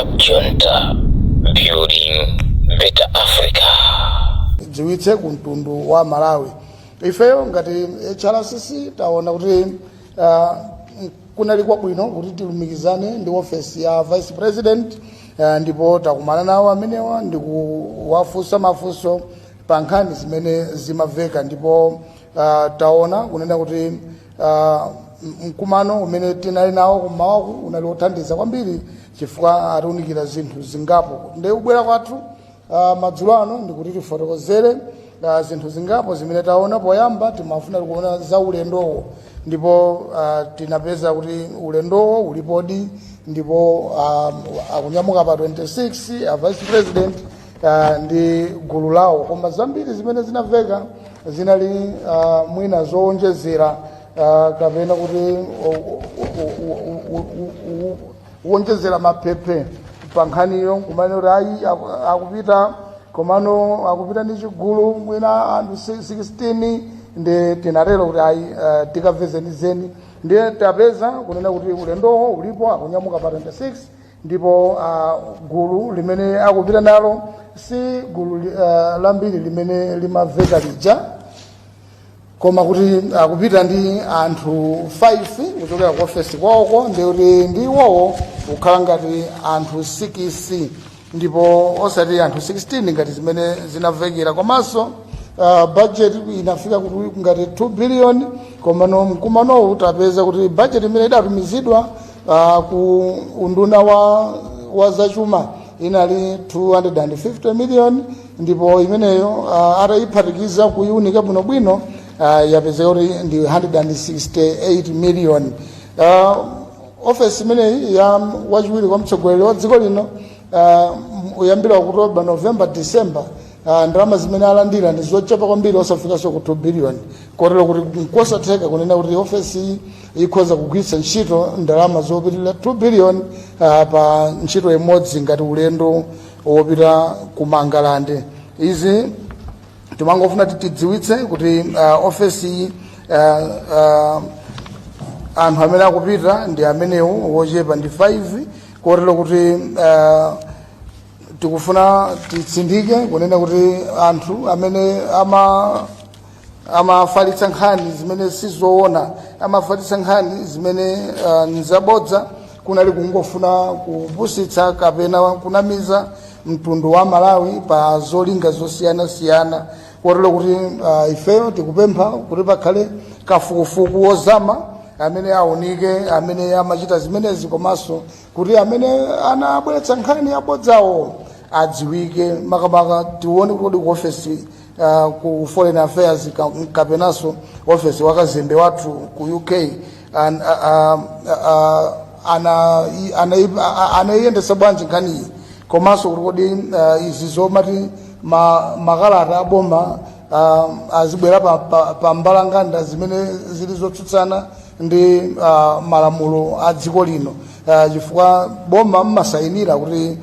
Club Junta, building better Africa. Dziwitse ku mtundu wa Malawi, ifeyo ngati HRCC taona kuti kunali kwabwino kuti tilumikizane ndi ofesi ya Vice President, ndipo takumana nawo amenewa ndi kuwafunsa mafunso pa nkhani zimene zimaveka. Ndipo taona kunena kuti mkumano umene tinali nawo kummawaku unali wothandiza kwambiri, chifukwa atiunikira zinthu zingapo. Ndi kubwera kwathu madzulo ano ndikuti tifotokozere zinthu zingapo zimene taona. Poyamba timafuna kuona za ulendowo, ndipo tinapeza kuti ulendowo ulipodi, ndipo akunyamuka pa 26 a Vice President ndi gulu lawo. Koma zambiri zimene zinamveka zinali mwina zowonjezera, kapena kuti kuwonjezera maphephe pa nkhaniyo, kumene kuti ayi, akupita, komano akupita ndi chigulu, mwina anthu 16. Ndi tinatero kuti ayi, tikamve zenizeni. Ndiye tapeza kunena kuti ulendowo ulipo, akunyamuka pa 26, ndipo gulu limene akupita nalo si gulu lambiri limene limaveka lija, koma kuti akupita ndi anthu 5 kuchokera ku ofesi kwawoko, ndikuti ndi iwowo kukhala ngati anthu 6, ndipo osati anthu 16 ngati zimene zinamvekera. Komanso budget inafika kuti ngati 2 billion, komano mkumanowu tapeza kuti budget imene idatumizidwa ku unduna wa zachuma inali 250 million, ndipo imeneyo atayiphatikiza kuyiunika bwinobwino, yapezeka kuti ndi 168 million. Ofesi imeneyi ya wachiwiri kwa mtsogoleri wa dziko lino, uyambira October, November, December, ndalama zimene alandira ndi zochepa kwambiri, osafikanso ku 2 billion, kotero kuti nkosatheka kunena kuti ofesi ikhoza kugwiritsa ntchito ndalama zopitirira 2 billion pa ntchito imodzi ngati ulendo wopita ku Mangalande. Izi timangofuna tidziwitse kuti ofesi, anthu amene akupita ndi amenewo wochepa, ndi 5, kotero kuti tikufuna titsindike kunena kuti anthu amene amafalitsa nkhani zimene sizoona, amafalitsa nkhani zimene nzabodza, kunali kungofuna kupusitsa kapena kunamiza mtundu wa Malawi pa zolinga zosiyanasiyana, kotero kuti ifeyo tikupempha kuti pakhale kafukufuku wozama amene aunike amene amachita zimenezi, komanso kuti amene anabweretsa nkhani yabodzawo adziwike. Makamaka tione kuti kodi ku ofesi, ku Foreign Affairs kapenanso ofesi wakazembe wathu ku UK anayiyendetsa bwanji nkhaniyi, komanso kuti kodi izi zomati makalata aboma azibwera pa mbalanganda, zimene zili zotsutsana ndi malamulo a dziko lino, chifukwa boma mmasayinira kuti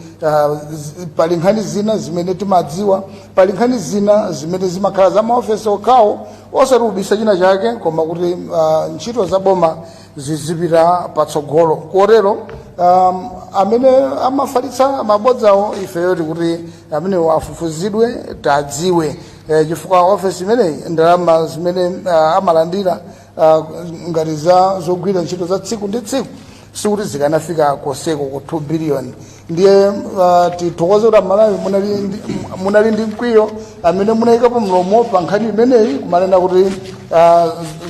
pali nkhani zina zimene timadziwa, pali nkhani zina zimene zimakhala za maofesi okhawo, osati kubisa china chake, koma kuti ntchito za boma zizipita patsogolo. Kotero amene amafalitsa mabodzawo, ifeyo tikuti amenewo afufuzidwe, tadziwe, chifukwa ofesi imeneyi ndalama zimene amalandira ngati za zogwira ntchito za tsiku ndi tsiku sikuti zikanafika koseko ku 2 billion. Ndiye tithokoze kuti Amalawi munali ndi mkwiyo amene munayikapo mlomo pa nkhani imeneyi, kumanena kuti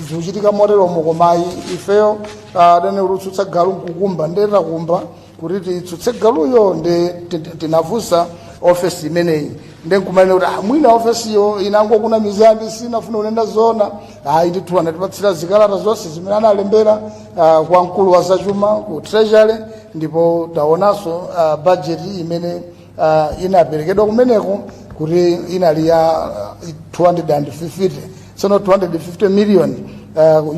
zikuchitika moteromo, komayi ifeyo dane kuti utsutsa galu nkukumba, ndiye takumba kuti titsutse galuyo. Ndi tinafunsa ofesi imeneyi, ndi nkumanena kuti mwina ofesiyo inangokunamizani, sinafuna kunena zona. Ayi ndithu, anatipatsira zikalata zonse zimene analembera kwa mkulu wa zachuma ku Treasury, ndipo taonanso budget imene inaperekedwa kumeneko kuti inali ya 250. Tsono 250 million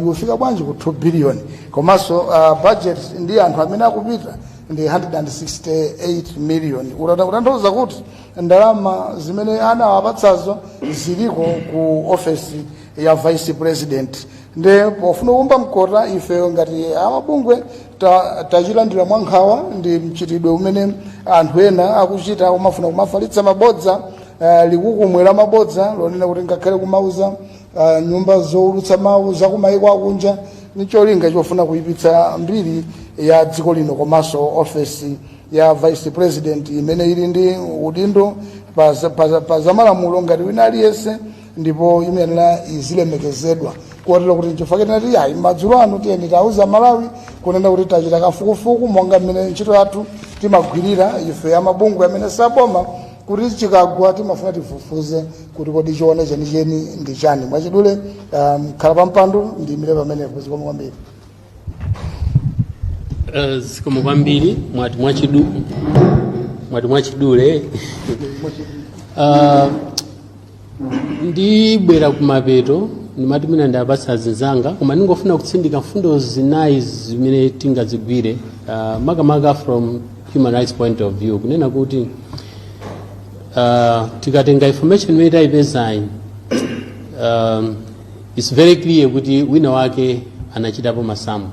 ikufika bwanji ku 2 billion? Komanso budget ndi anthu amene akupita ndi 168 million. Kutanthauza kuti ndalama zimene anawapatsazo ziliko ku ofesi ya Vice President. Nde pofuna kuumba mkota, ife ngati amabungwe tachilandira mwankhawa ndi mchitidwe umene anthu ena akuchita, umafuna kumafalitsa mabodza, likukumwera mabodza lonena kuti ngakhale kumauza nyumba zowulutsa mawu zakumayiko akunja, ni cholinga chofuna kuyipitsa mbiri ya dziko lino komanso ofesi ya Vice President imene ili ndi udindo pa zamalamulo ngati wina aliyense, ndipo imenera izilemekezedwa. Kotero kuti nchifukwa tinati ayi, madzulo ano tiyeni tauza Malawi kunena kuti tachita kafukufuku monga mmene ntchito yathu timagwirira ife amabungwe amene saboma, kuti chikagwa timafuna tifufuze kuti kodi chione chenicheni ndi chani. Mwachidule, khala pampando, ndiyimire pamenepo. Zikomo kwambiri. Zikomo kwambiri. Mwati mwachidule. Ndibwera kumapeto, ndimati mwina ndapatsa zinzanga, koma ndingofuna kutsindika mfundo zinayi zimene tingazigwire, makamaka from human rights point of view, kunena kuti tikatenga information imene tayipezayi, it's very clear kuti wina wake anachitapo masamu,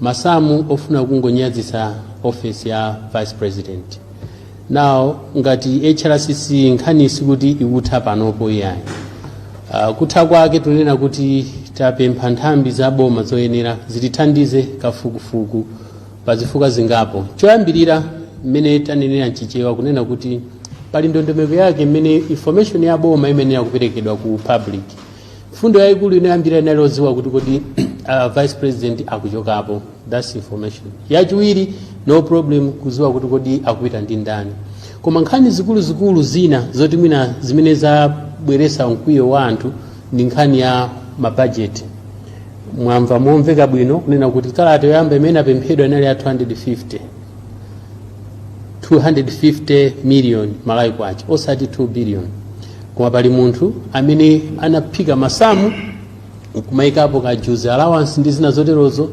masamu ofuna kungonyazitsa office ya Vice President. Now, ngati HRCC, nkhani sikuti ikutha panopo iyayi. Kutha kwake tunena kuti tapempha nthambi za boma zoyenera zitithandize kafukufuku pa zifukwa zingapo. Choyambirira, mmene tanenera mchichewa, kunena kuti pali ndondomeko yake mmene information ya boma imenera kuperekedwa ku public. Mfundo yayikulu inoyambira inali odziwa kuti kodi Vice President akuchokapo, that's information. Yachiwiri, no problem kudziwa kuti kodi akupita ndi ndani. Koma nkhani zikuluzikulu zina zoti mwina zimene zabweresa mkwiyo wa anthu ndi nkhani ya mabajeti. Mwamva momveka bwino kunena kuti kalata yoyamba imene apemphedwa inali ya 250 250 million Malawi kwacha, osati 2 billion. Koma pali munthu amene anaphika masamu nkumayikapo ka juzi allowance ndi zina zoterozo.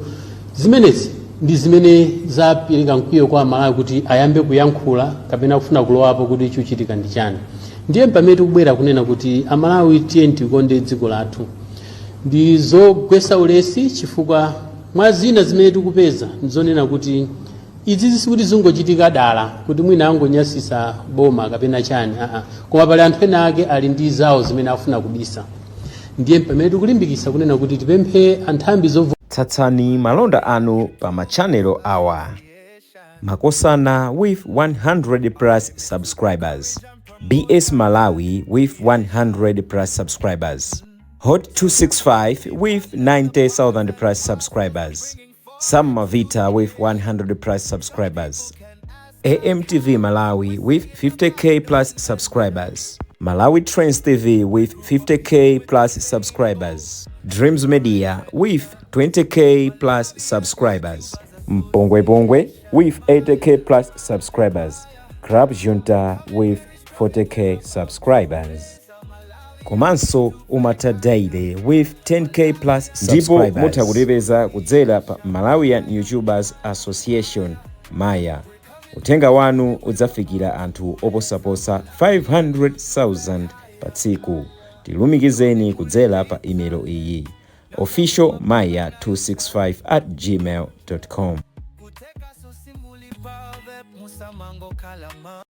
Zimenezi ndi zimene zapereka mkwiyo kwa Amalawi kuti ayambe kuyankhula kapena kufuna kulowapo kuti chikuchitika ndi chani. Ndiye pamene tikubwera kunena kuti Amalawi, tiye tikonde dziko lathu. Ndi zogwesa ulesi, chifukwa mwa zina zimene tikupeza ndizonena kuti izi sikuti zingochitika dala kuti mwina angonyasisa boma kapena chani, aa, koma pali anthu ena ake ali ndi zawo zimene afuna kubisa. Ndiye pamene tikulimbikitsa kunena kuti tipemphe anthambi zovu Tsatsani malonda anu pa machanelo awa: Makosana with 100 plus subscribers, BS Malawi with 100 plus subscribers, Hot 265 with 90,000 plus subscribers, Sam Mavita with 100 plus subscribers, AMTV Malawi with 50K plus subscribers, Malawi Trends TV with 50K plus subscribers, Dreams Media with 20K plus subscribers, Mpongwe Pongwe with 80K plus subscribers, Club Junta with 40K subscribers. Komanso Umata Daily with 10K plus. Ndipo mutha kutipeza kudzera pa Malawian YouTubers Association, Maya. Uthenga wanu udzafikira anthu oposaposa 500,000 pa tsiku. Tilumikizeni kudzera pa imelo iyi: officialmaya265@gmail.com. Kuteka sosimuli pave musamango kalama.